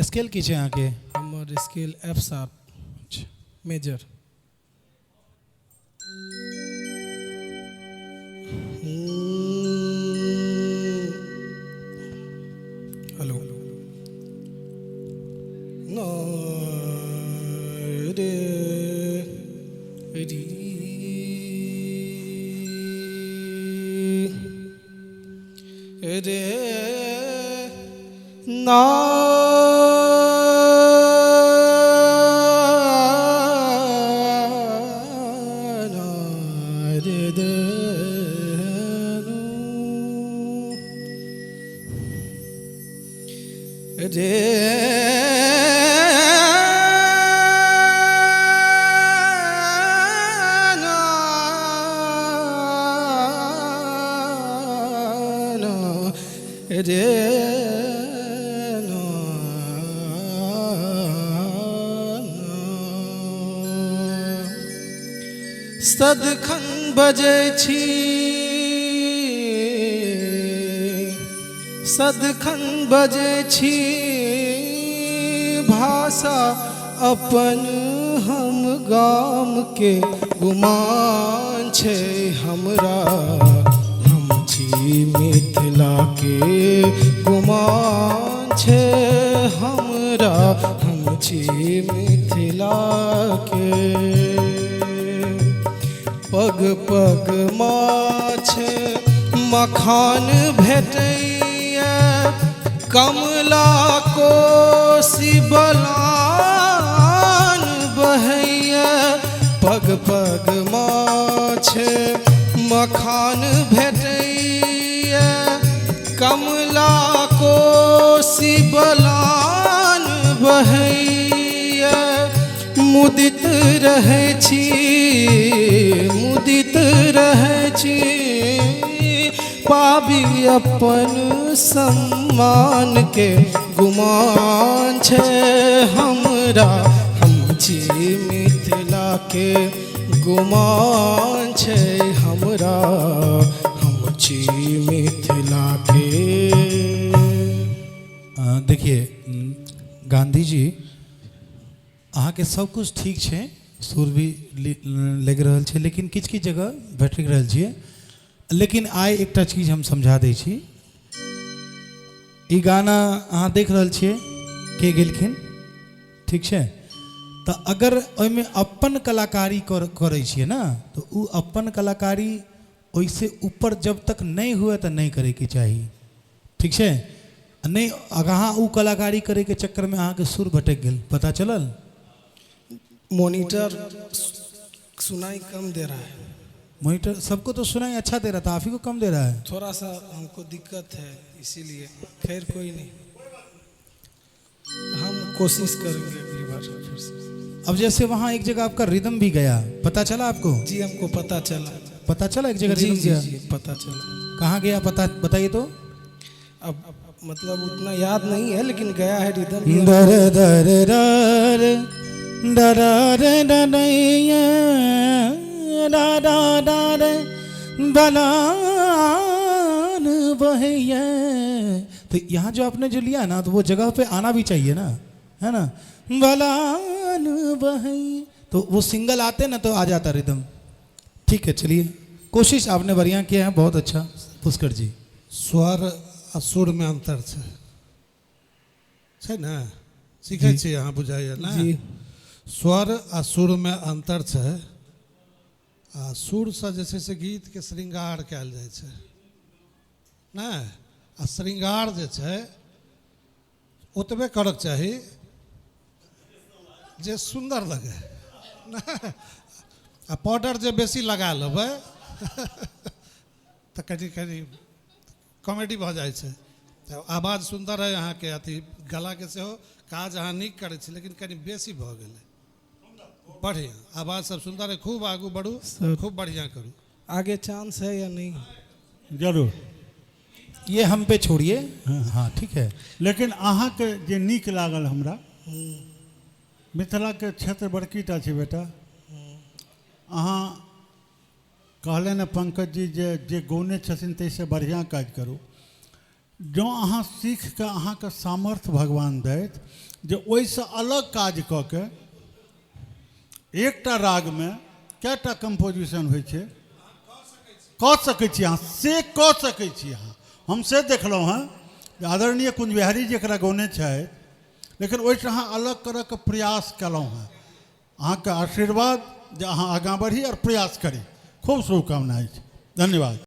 Scale की छै अहाँके? हमर scale F sharp major. Hello. ना रे री रे ना रे दे रे ना ना रे ना सदखन बजै छी, सदखन बजै छी भाषा अपन हम गाम के गुमान छै हमरा, हम छी मिथिला के गुमान छै हमरा, हम छी मिथिला के। पग पग माछ मखान भेटैया, कमला कोसी बलान बहैया, पग पग माछ मखान भेटैया, कमला कोसी बलान बहैया, मुदित रहै छी, मुदित रहै छी पाबी अपन सम्मान के गुमान छै हमरा, हम छी मिथिला के गुमान छै हमरा, हम छी मिथिला के। देखिए गांधी जी अहाँके सब कुछ ठीक छै, सुर भी लागि रहल छै, लेकिन किछु किछु जगह भटकि रहल छियै। लेकिन आइ एकटा चीज हम समझा दै छी, ई गाना अहाँ देख रहल छियै के गेलखिन, ठीक छै, तऽ अगर ओहिमे अपन कलाकारी करै छियै ने, तऽ ओ अपन कलाकारी ओहिसँ ऊपर जब तक नहि हुए तऽ नहि करैके चाही, ठीक छै। नहि अगर अहाँ ओ कलाकारी करैके चक्करमे अहाँके सुर भटकि गेल, पता चलल? मॉनिटर सुनाई कम दे रहा है। मॉनिटर सबको तो सुनाई अच्छा दे रहा था, आप ही को कम दे रहा है। थोड़ा सा हमको दिक्कत है इसीलिए, खैर कोई नहीं, हम कोशिश करेंगे अगली बार फिर से। अब जैसे वहाँ एक जगह आपका रिदम भी गया, पता चला आपको? जी हमको पता चला। पता चला एक जगह जी रिदम जी गया? जी पता चला। कहाँ गया पता बताइए तो। अब मतलब उतना याद नहीं है, लेकिन गया है रिदम भी। दर दर दर दर दर दा दा दा रे बलान बहैया, तो यहाँ जो आपने जो लिया ना, तो वो जगह पे आना भी चाहिए ना, है ना, बलान बहैया, तो वो सिंगल आते ना तो आ जाता रिदम। ठीक है, चलिए, कोशिश आपने बढ़िया किया है, बहुत अच्छा पुष्कर जी। स्वर आ सुर में अंतर छै, छै ने? सीखै छी अहाँ, बुझाइए ने? जी। स्वर आ सुर में अंतर छै, आ सुरसँ जे छै से गीतके श्रृंगार कयल जाइ छै ने, आ श्रृंगार जे छै ओतबे करक चाही जे सुन्दर लगै ने, आ पाउडर जे बेसी लगा लेबै तऽ कनि कनि कॉमेडी भऽ जाइ छै। तऽ आवाज सुन्दर अइ अहाँके, अथी गलाके सेहो काज अहाँ नीक करै छी, लेकिन कनि बेसी भऽ गेलै। बढ़िआँ आवाज सब सुन्दर अइ, खूब आगू बढ़ू, सर। खूब बढ़िआँ करू। आगे चांस है या नहीं? जरूर। ये हम पे छोड़िए, हाँ ठीक है। लेकिन अहाँके जे नीक लागल हमरा, मिथिलाके क्षेत्र बड़की टा छै बेटा। अहाँ कहले ने पंकज जी जे जे गौने छथिन ताहिसँ बढ़िआँ काज करू। जँ अहाँ सीख कऽ अहाँके सामर्थ्य भगवान दैत जे ओहिसँ अलग काज कऽ के एकटा रागमे कएटा कम्पोजिशन होइ छै कऽ सकै छी अहाँ, से कऽ सकै छी अहाँ। हम से देखलहुँ हँ जे आदरणीय कुंज बिहारी जी एकरा गौने छथि, लेकिन ओहिसँ अहाँ अलग करऽके प्रयास केलहुँ हँ। अहाँके आशीर्वाद जे अहाँ आगाँ बढ़ी आओर प्रयास करी। खूब शुभकामना अछि, धन्यवाद।